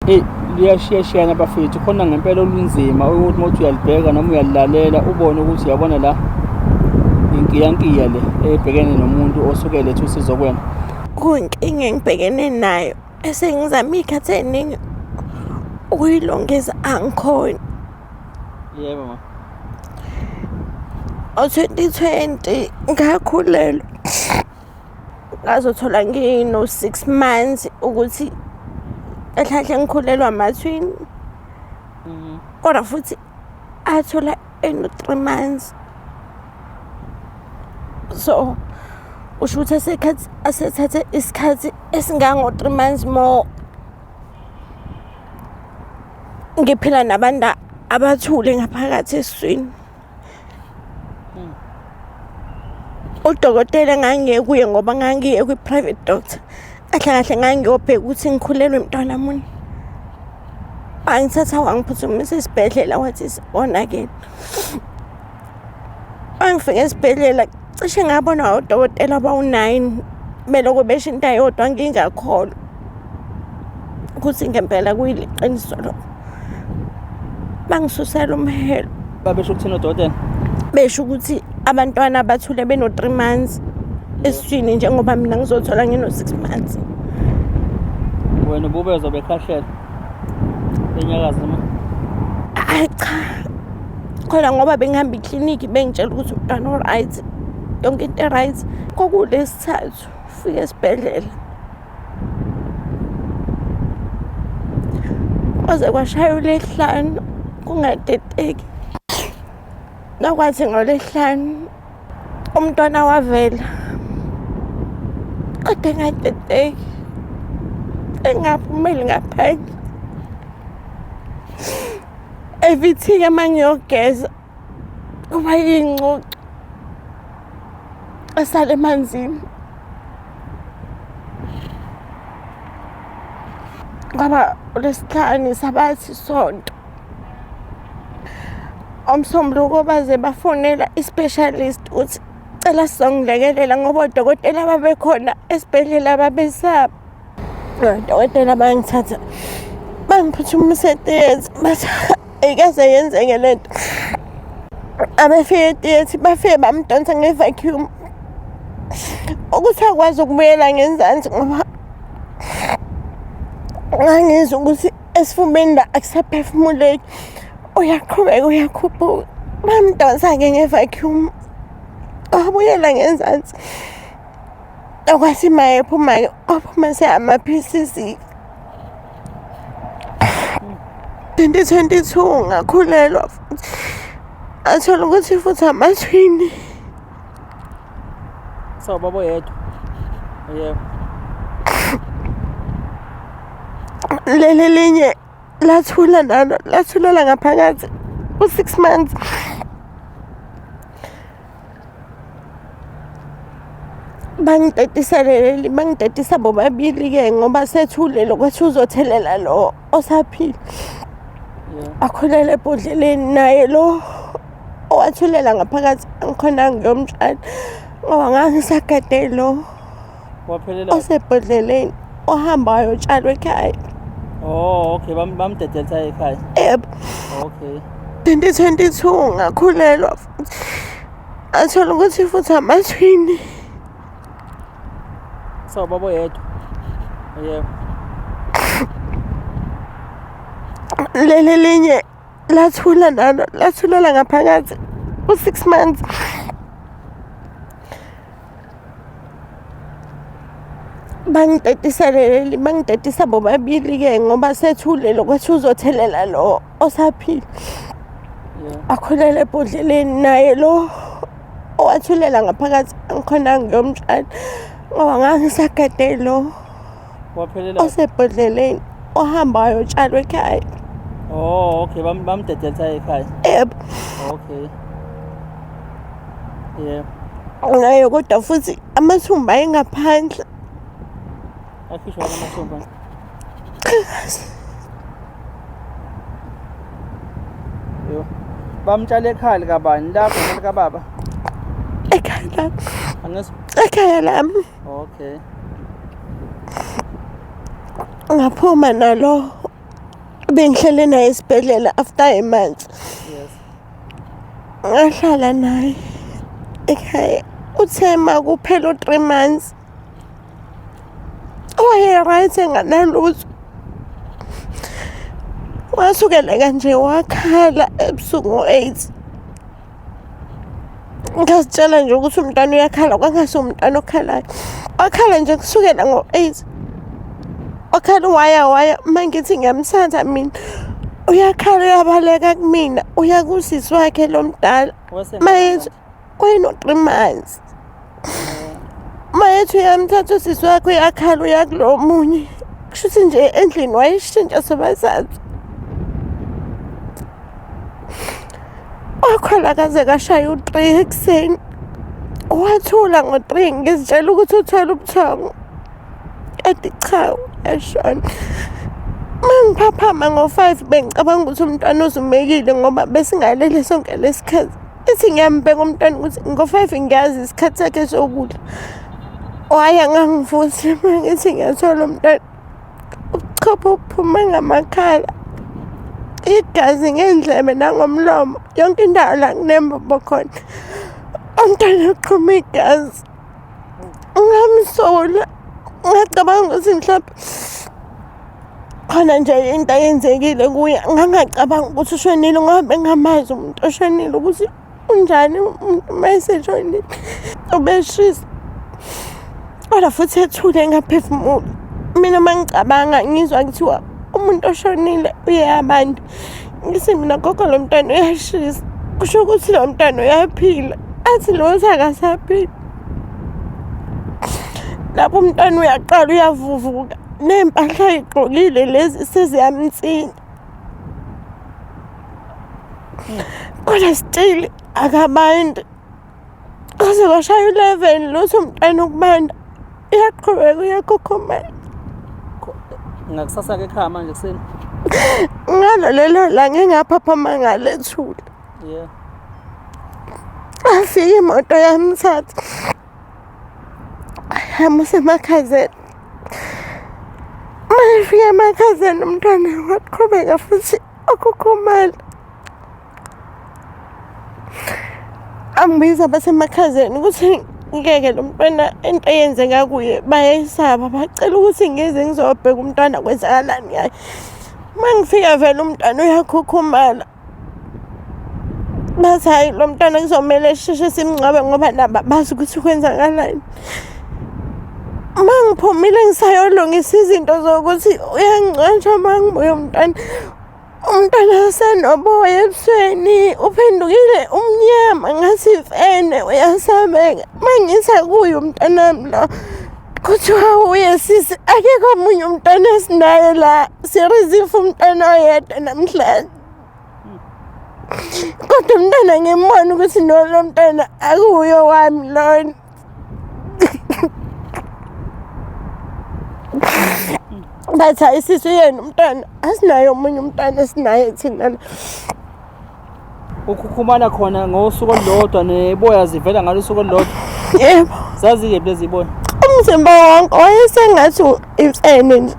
Eyi liyashiyashiyana bafethu, khona ngempela olunzima ukuthi uma uthi uyalibheka noma uyalilalela ubone ukuthi uyabona la inkiyankiya le ebhekene nomuntu osuke eletha usizo kuwena. Kuyinkinga engibhekene nayo esengizame iy'khathi ey'ningi ukuyilungisa angikhoni. Yebo ma. Ngo-2020 ngakhulelwa. Ngazothola ngino-6 months ukuthi kahle ngikhulelwa amathwini. Kodwa futhi athola eno-3 months. So usho ukuthi asekhathi asethathe isikhathi esingango-3 months more ngiphila nabantu abathule ngaphakathi esiswini. Udokotela ngangiye kuye ngoba ngangiye kwi-private doctor. Kahle kahle ngangiyobheka ukuthi ngikhulelwe mntwana muni. Wangithatha wangiphuthumisa esibhedlela wathi sibonakele. Mangifika esibhedlela cishe ngabona odokotela abawu-9 belokhu besho into eyodwa ngingakholwa ukuthi ngempela kuyiliqiniso lokho. Bangisusela umhelo. Babesho ukuthini odokotela? Besho ukuthi abantwana bathule beno-3 months esiswini njengoba mina ngizothola ngino-6 months. Wena ububezwa bekhahlela benyakaza noma? Hayi cha. Khona ngoba bengihamba ikliniki bengitshela ukuthi umntwana o-right, yonke into e-right. Kwakulesithathu fika esibhedlela. Kwaze kwashaya uLwesihlanu kungadedeki. Nakwathi ngoLwesihlanu umntwana wavela kodwa engadedeki, engaphumeli ngaphandle. Evithika uma ngiyogeza kuba yingcucu esale emanzini. Kwaba uLwesihlanu sabathi isonto. Umsombuluko baze bafonela i-specialist ukuthi cela sizongilekelela ngoba odokotela babekhona esibhedlela babesaba. Odokotela bangithatha bangiphuthumisa etheatre bathi ayikaze yenzeke le nto. Abefika etheatre bafike bamdonsa nge-vacuum ukuthi akwazi ukubuyela ngenzansi ngoba ngangizwa ukuthi esifubeni la akusaphefumuleki uyaqhubeka uyakhuphuka. Bamdonsa-ke nge-vacuum wabuyela ngenzansi. Okwathi uma ephuma-ke waphuma seyama-pieces. 2022 ngakhulelwa futhi ngathola ukuthi futhi amathwini. Sawubaba oyedwa. Yebo. Leli linye lathula nalo lathulela ngaphakathi u-6 months. Bangitetisa leli bangitetisa bobabili-ke ngoba sethule lo kwathi uzothelela lo osaphila. Akhulele ebhodleleni naye lo owathulela ngaphakathi angikhonanga ngiyomtshala ngoba ngangisagade lo Waphelela. osebhodleleni ohamba wayotshalwa ekhaya. Oh, okay, bamdedelisa ekhaya. Yebo. Okay. 2022 ngakhulelwa futhi ngathola ukuthi futhi amathwini. Sawubaba oyedwa. Yebo. Leli linye lathula nalo lathulela ngaphakathi u-6 months. Bangitetisa leli bangitetisa bobabili-ke ngoba sethule lo kwathi uzothelela lo osaphila. Akhulele ebhodleleni naye lo owathulela ngaphakathi angikhonanga ngiyomtshala ngoba ngangisagade lo Waphelela. osebhodleleni ohamba wayotshalwa ekhaya. Oh, okay, bamdedelisa ekhaya. Yebo. Okay. Yebo. Ngayo kodwa futhi amathumba ayengaphandle. Akhishwa amathumba. Yo. Bamtshala ekhaya likabani lakho noma likababa? Ekhaya lami. Angizwa. Ekhaya lami. Okay. Ngaphuma nalo Bengihlele naye esibhedlela after a month. Yes. Ngahlala naye ekhaya. Uthe ma kuphela u-3 months waye-right enganalutho. Wasukela kanje wakhala ebusuku ngo-8. Ngazitshela nje ukuthi umntwana uyakhala kwangase umntwana okhalayo. Wakhala nje kusukela ngo-8. Wakhala waya waya uma ngithi ngiyamthatha mina uyakhala uyabaleka kumina uya kusisi wakhe lo mdala. Mayethi wayeno-3 months. Mayethi uyamthatha usisi wakhe uyakhala uya kulo munye. Kusho ukuthi nje endlini wayeshintsha sobathathu. Wakhwela kaze kashaya u-3 ekuseni. Wathula ngo-3 ngizitshela ukuthi uthwele ubuthongo. Kanti cha uyashona. Uma ngiphaphama ngo-5 bengicabanga ukuthi umntwana uzumekile ngoba besingalele sonke lesikhathi. Ithi ngiyambheka umntwana ukuthi ngo-5 ngiyazi isikhathi sakhe sokudla. Waya ngangivusi uma ngithi ngiyathola umntwana. Ubuchopho buphume ngamakhala, igazi ngey'ndlebe nangomlomo, yonke indawo la kunembobo khona. Umntwana uqhuma igazi. Ngamsola, ngacabanga ukuthi mhlampe khona nje into eyenzekile kuye. Ngangacabanga ukuthi ushonile ngoba bengingamazi umuntu oshonile ukuthi unjani umuntu uma eseshonile. Ubeshisa kodwa futhi ethule engaphefumuli. Mina uma ngicabanga ngizwa kuthiwa umuntu oshonile uye abantu. Ngithi mina gogo lo mntwana uyashisa, kusho ukuthi lo mntwana uyaphila. Athi lo uthi akasaphili. Lapho umntwana uyaqala uyavuvuka ney'mpahla ayigqokile lezi seziyamnsinya. Kodwa still akabandi. Kwaze kwashaya u-11 lutho umntwana ukubanda. Uyaqhubeka uyakhukhumela. Ngakusasa-ke ekhaya manje ekuseni. Ngalo lelo langa engaphaphama ngalo ethule. Yeah. Afika imoto yamthatha. Yamusa emakhazeni. Uma efika emakhazeni umntwana waqhubeka futhi akhukhumala. Angibiza abasemakhazeni ukuthi ngeke lo mntwana into eyenzeka kuye bayayisaba bacela ukuthi ngize ngizobheka umntwana kwenzakalani ngaye. Uma ngifika vele umntwana uyakhukhumala. Bathi hhayi lo mntwana kuzomele sisheshe simngcwabe ngoba nabo abazi ukuthi kwenzakalani. Uma ngiphumile ngisayolungisa izinto zokuthi uyangcwatshwa uma ngibuya umntwana. Umntwana usenoboya ebusweni uphendukile umnyama ngathi imfene uyasabeka. Uma ngithi akuye umntanami lo kuthiwa uye sisi akekho omunye umntwana esinaye la sirizifa umntwana oyedwa namhlanje. Kodwa umntwana ngimbona ukuthi no lo mntwana akuye owami lona. Bathi hayi sisi uyena umntwana asinaye omunye umntwana esinaye thina la. Ukhukhumala khona ngosuku olulodwa neboya zivela ngalo usuku olulodwa. Yebo. Zazikephi lezi boya? Umzimba wonke wayesengathi imfene nje.